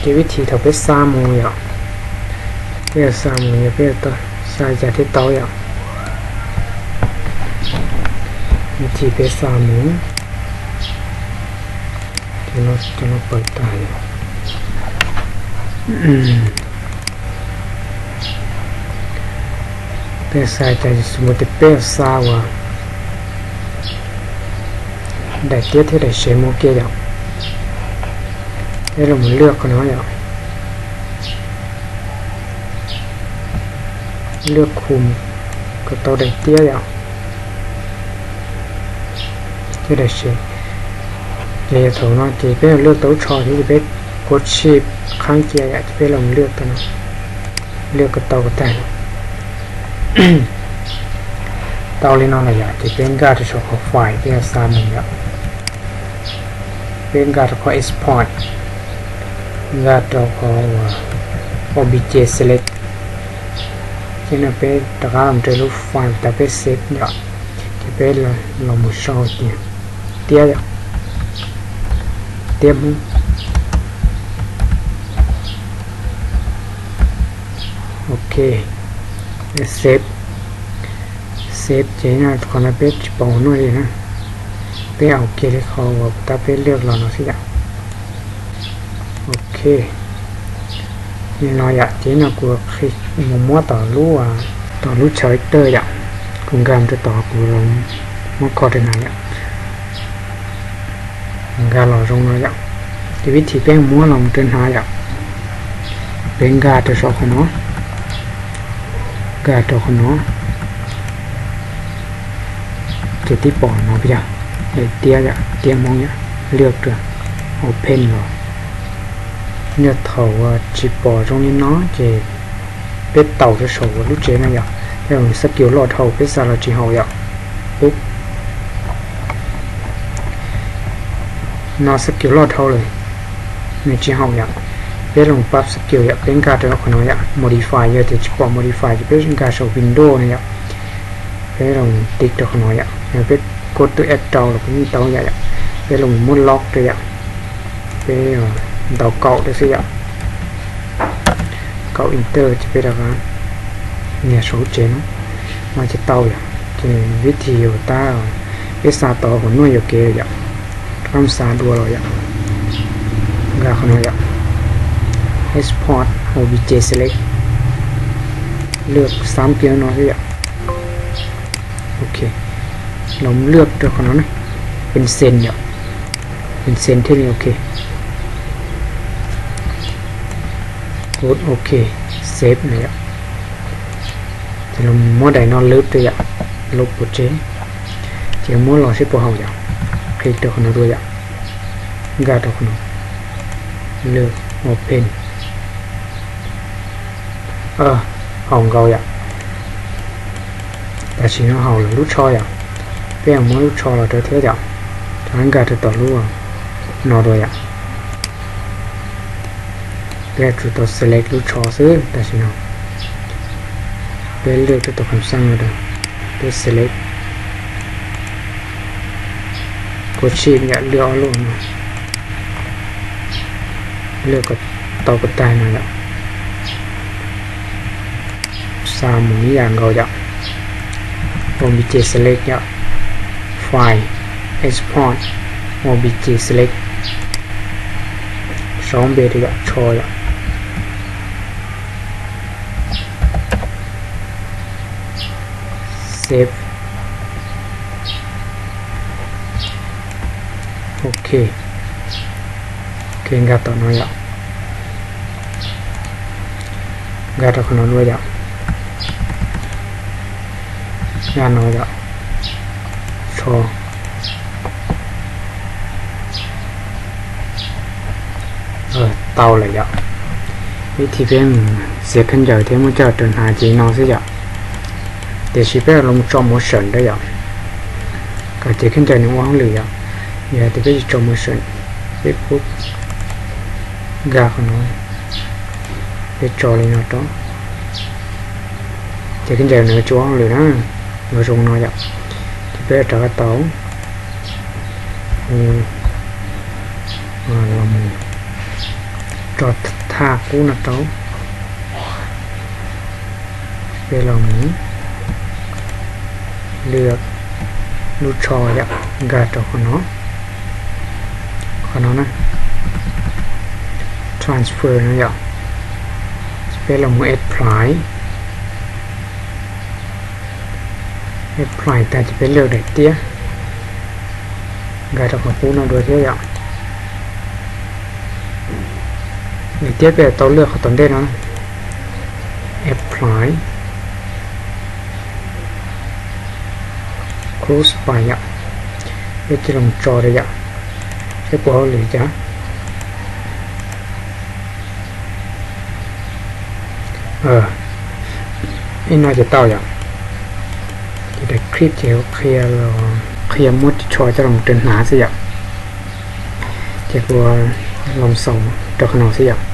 Ces vib thib thaum peb xa mus yom, peb yuav xa mus yog peb yuav xa cas thiaj tau yom. Vib thib peb xa mus, cov no pawv tas yom. Peb xa cas xu mus tias peb yuav xa uas daim tiab thiab daim sev mus ua ke yom. Peb los lwaj qhov no yom, lwaj khum kom tau daim tiab yom, thiab daim sev. Ces yog thaum no ces peb yuav lwaj tau lub tsho thiab ces peb kuav tsij qhaab cia yom, ces peb los lwaj tau no, lwaj kom tau kom tag. Tau li no lawm yom, ces peb nkag rau saum qhov file peb yuav xa mus yom. Peb nkag rau qhov export, nkag rau qhov uas obj select, ces no peb rov qab los rau lub file tas peb save yom. Ces peb los mus sau tias tiab yom, tiab Hmoob. Ok, save, save ces qhov no peb tsis pom hauv no li na, peb au kiag li qhov uas tab peb lwaj los no xwb yom. Ok, li no yom, ces no kuv mus muab tom lub, tom lub character yom, kuv nkag rau tom kuv muab kho rau na yom. Nkag los zoo no yom, ces vib thib peb muab los mus rau hnav yom, peb nkag rau saum qhov no, nkag rau qhov no, ces tib pom no yog daim tiab yom, tiab Hmoob yom, lwaj rau open los. Yog thaum tsis pom zoo li no ces peb taus rau saum lub tsev no yom, yog xab kiu loj dhau peb xa los tsis haum yom. Pub, no xab kiu loj dhau lawm, nws tsis haum yom. Peb los pab xab kiu yom, peb nkag rau qhov no yom, modify, yog tias tsis pom modify ces peb nkag saum Windows no yom. Peb los tiv rau qhov no yom, yog peb kuv tus app rau los kuv yeej tau yom yom. Peb los muab lock rau yom, peb ntaus kaum rau xwb yom, kaum enter ces peb rov qab nias saum lub tsev no, no ces tau yom. Ces vib thib yog tab peb xa tau hauv no yuam kev yom, rov qab xa dua los yom, nkag qhov no yom, export obj select, lwaj xab kiu no xwb yom. Ok, los lwaj rau qhov no na, pes xees yom, pes xees thiaj li ok. Pub ok, save na yom. Ces los muab daim no lwb rau yom, lub pov tseg, ces muab los seb puas haum yom. Click rau qhov no dua yom, nkag rau qhov no, lwaj open. Haum nkaus yom. Tam sim no haum lawm lub tsho yom. Peb yuav muab lub tsho los rau thiab yom, rov nkag rau tom lub no dua yom. Peb yuav tsum tau select lub tsho xwb tam sim no. Peb lwaj rau tom kham xaj no, peb select, kuv sim yam lwaj ob lub no, lwaj kom tau kom tag no yom. Xa mus ib yam nkaus yom. Obj select yom, file, export, obj select, sau npe rau yom, tsho yom. Save. Ok, ok, nkag tom no yom, nkag rau qhov no dua yom, nkag no yom, tsho. Tau lawm yom. Vib thib peb mus txiav khaub ncaws thiab muab coj rau hnav ces no xwb yom. Tiam sis peb los tso motion rau yom, kom cev khaub ncaws nws ua hauj lwm yom. Yog tias peb tsis tso motion, peb pub nkag qhov no, peb tso li no rau, ces khaub ncaws nws tsis ua hauj lwm na, yuav zoo no yom. Ces peb rov qab tau los mus Tso thaj qub no rau. Peb los mus lwm lub tsho yom, nkag rau qhov no, qhov no na, transfer no yom. Peb los mus apply. Apply tag ces peb lwm daim tiab, nkag rau qhov qub no dua thiab yom. Daim tiab peb tau lwm qhov tom ntej no, apply, close by yom. Peb cia li tso rau yom, saib puas hauj lwm cas. Ib no ces tau yom. Ces daim clip ces qhia, qhia muab tsho coj los rau hnav xwb yom. Ces kuv los xaus rau qhov no xwb yom.